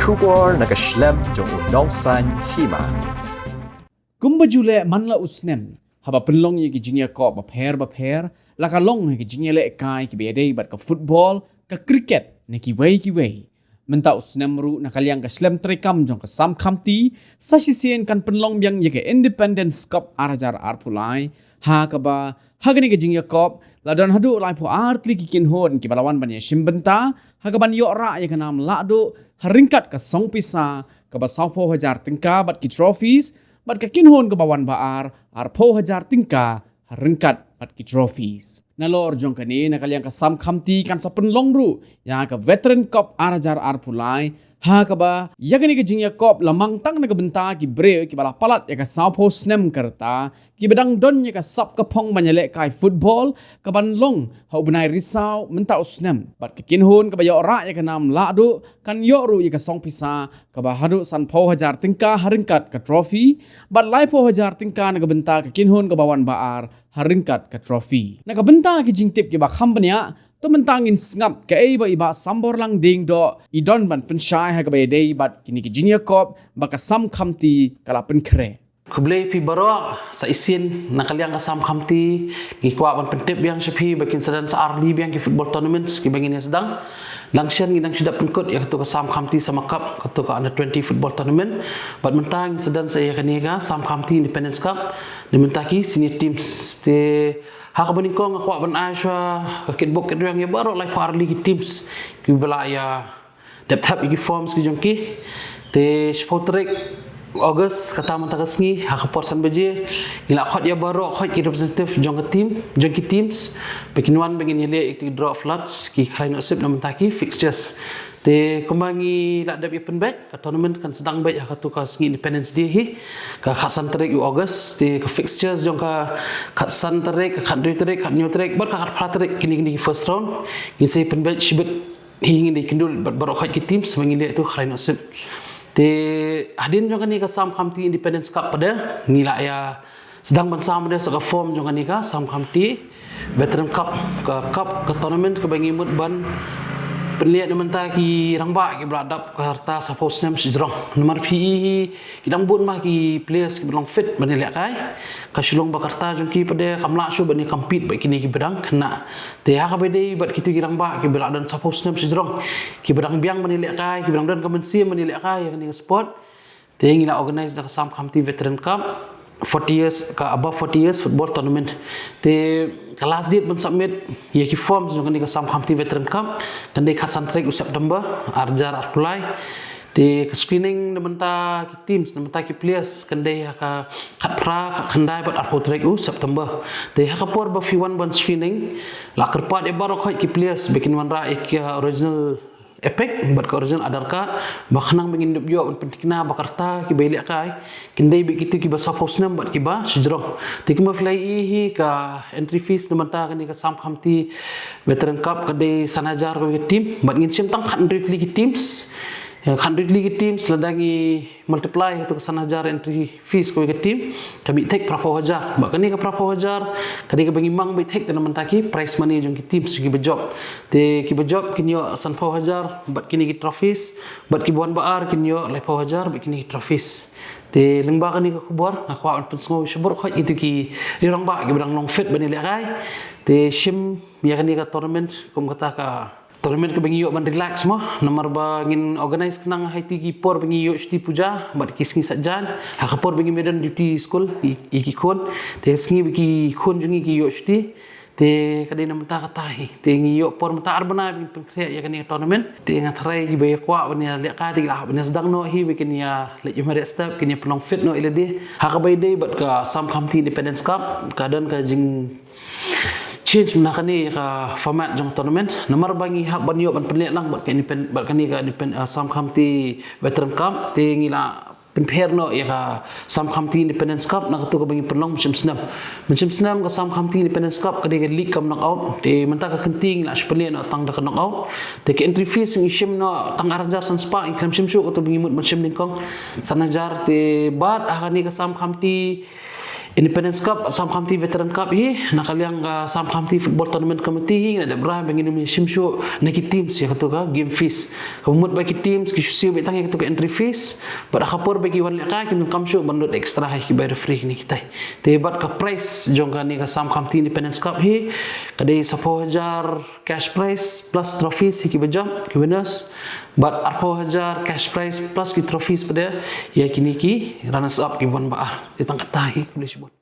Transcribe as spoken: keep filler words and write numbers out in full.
Khubor na ka shlem jong u Nongsaiñ Hima. Kumba ju leh man la u snem, haba pynlong ïa ki jingïakop bapher bapher, la ka long ïa ki jingïalehkai kiba ïadei bad ka football, ka cricket, ne kiwei kiwei. Mynta u snem ruh na ka liang ka shlem treikam jong ka Sam Khamti, sa shisien kan pynlong biang ïa ka Independence Cup ar hajar arphew lai, ha kaba ha kane ka jingïakop la don haduh laiphew ar tylli ki kynhun kiba la wan ban ïashim bynta ha kaban ïoh rah ïa ka nam lahduh ha ryngkat ka song pisa kaba sawphew hajar tyngka bad ki trophies, bad ka kynhun kaba wan ba ar, arphew hajar tyngka ha ryngkat bad ki trophies. Nalor jong kane, na ka liang ka Sam Khamti kan sa pynlong ruh ïa ka Veteran Cup ar hajar arphew lai, ha kaba ïa kane ka jingïakop la mang tang na ka bynta ki briew kiba la palat ïa ka sawphew snem ka rta, kiba dang don ïa ka sap ka phong ban ïalehkai football, kaban long ha u bnai Risaw mynta u snem. Bad ka kynhun kaba ïoh rah ïa ka nam lahduh kan ïoh ruh ïa ka song pisa kaba haduh sanphew hajar tyngka ha ryngkat ka trophy, bad laiphew hajar tyngka na ka bynta ka kynhun kaba wan ba ar ha ryngkat ka trophy. Na ka bynta ki jingtip kiba kham bniah, to mynta ngin sngap kaei ba i Bah Samborlang Diengdoh i don ban pynshai ha kaba ïadei bad kine ki jingïakop ba ka Sam Khamti ka la pynkhreh. Khublei phi baroh, sa shisien na ka liang ka Sam Khamti ngi kwah ban pyntip biang sha phi ba kin sa don sa ar tylli biang ki football tournaments kiba ngin ïa sdang. Dang shen ngi dang shu dep pynkut ïa katu ka Sam Khamti Summer Cup, katu ka under twenty football tournament. Bad mynta ngi sa don sa ïa kane ka Sam Khamti Independence Cup, ne mynta ki senior teams. Te ha kaba nyngkong nga kwah ban ai shuwa ka kitbok kitrwiang ïa baroh laiphew ar tylli ki teams kiba la ïa dep thep ïa ki forms ki jong ki. Te shiphew tarik August, kata mynta ka sngi, ha ka por san baje, ngi la khot ïa baroh, khot ki representative jong ka team, jong ki teams, ba kin wan ba ngin ïaleh ïa ki draw of lots, ki khlaiñ nohsip na bynta ki fixtures. Te kumba ngi la dep ïa pynbeit, ka tournament kan sdang beit ha katu ka sngi Independence Day hi, ka khatsan tarik u August. Te ka fixtures jong ka khatsan tarik, ka khathynriew tarik, khathynñiew tarik bad ka khatphra tarik, kine kine ki first round, ngin sa ïa pynbeit shibit hi, ngin ïa kyndul bad baroh khoit ki teams ba ngin leh tu khlaiñ nohsip. Te hadien jong kane ka Sam Khamti Independence Cup pat de, ngi la ïa sdang ban sam de sa ka form jong kane ka Sam Khamti Veteran Cup, ka cup, ka tournament kaba ngi mut ban pynleh na bynta ki rangbah kiba la dap ka rta sawphew snem shajrong. Namar phi i hi, ki dang bun bha ki players kiba long fit ban ïalehkai. Ka shu long ba ka rta jong ki pat de kam lah shuh ban ïa compete bad kine kiba dang khynnah. Te ha kaba ïadei bad kitu ki rangbah kiba la don sawphew snem shajrong, kiba dang biang ban ïalehkai, kiba dang don ka mynsiem ban ïalehkai ïa kane ka sport, te ngi la organise da ka Sam Khamti Veteran Cup, forty years, ka above forty years football tournament. Te ka last date ban submit ïa ki forms jong kane ka Sam Khamti Veteran Cup kan dei khatsan tarik u September, ar hajar arphew lai. Te ka screening na bynta ki teams, na bynta ki players, kan dei ha ka khatphra, khatkhyndai bad arphew tarik u September. Te ha ka por ba phi wan ban screening, la kyrpad ïa baroh khoit ki players ba kin wanrah ïa ki original EPIC bad ka original Aadhaar card, ba khnang ba ngin ïoh ban pynthikna ba ka rta kiba ïalehkai kin dei beit kito kiba sawphew snem bad kiba shajrong. Te kumba phi la ïohi hi, ka entry fees na bynta kane ka Sam Khamti Veteran Cup ka dei san hajar kawei ka team, bad ngin shim tang khathynriew tylli ki teams. Khathynriew tylli ki teams, lada ngi multiply ïa katu ka san hajar entry fees kawei ka team, ka mih thik phraphew hajar. Bad kane ka phraphew hajar ka dei kaba ngi mang beit thik na bynta ki prize money jong ki teams kiba jop. Te kiba jop kin ïoh sanphew hajar bad kine ki trophies, bad kiba wan ba ar kin ïoh laiphew hajar bad kine ki trophies. Te lyngba kane ka khubor nga kwah ban pynsngew sha baroh khoit kito ki rangbah kiba dang long fit ban ïalehkai. Te shim ïa kane ka tournament kum kata ka tournament kaba ngi ïoh ban relax mo, namar ba ngin organise khnang ha kito ki por ba ngi ïoh shuti puja bad ki sngi Saitjaiñ, ha ka por ba ngim don duty skul ïa ki khun. Te sngi ba ki khun jong ngi ki ïoh shuti, te ka dei na bynta kata hi. Te ngi ïoh por mynta ar bnai ba ngin pynkhreh ïa kane ka tournament. Te nga tharai kiba ïa kwah ban ïalehkai te ki la hap ban ïa sdang noh hi ba kin ïa leit ïa mareh step, kin ïa pynlong fit noh ïa lade. Ha kaba ïadei bad ka Sam Khamti Independence Cup, ka don ka jing change mynta kane ka format jong tournament. Namar ba ngi hap ban ïoh ban pynleh lang bad ka independ-, bad kane ka independ-, ah, Sam Khamti Veteran Cup, te ngi la pynpher noh ïa ka Sam Khamti Independence Cup na katu kaba ngi pynlong mynshem snem. Mynshem snem ka Sam Khamti Independence Cup ka dei ka league cum knockout. Te mynta ka kynti ngi la shu pynleh noh tang da ka knockout. Te ka entry fees ngi shim noh tang ar hajar san spah, ngi khlem shim shuh katu ba ngi mut ban shim nyngkong san hajar. Te bad ha kane ka Sam Khamti Independence Cup, Assam County Veteran Cup hi, na ka liang ka Assam County Football Tournament Committee hi, ngi la dep rai ba ngin ym shim shuh na ki teams ïa kato ka game fees. Ka mut ba ki teams ki shu siew beit tang ïa kato ka entry fees, bad ha ka por ba ki wan lehkai kin ym kam shuh ban lut extra ha ki bai referee kine kitai. Te bad ka prize jong kane ka Assam County Independence Cup hi, ka dei saphew hajar cash prize plus trophies ïa ki ba jop, ki winners, bad arphew hajar cash prize plus ki trophies pat ïa kine ki runners up ki wan ba ar. Te tang kata hi, khublei shibun.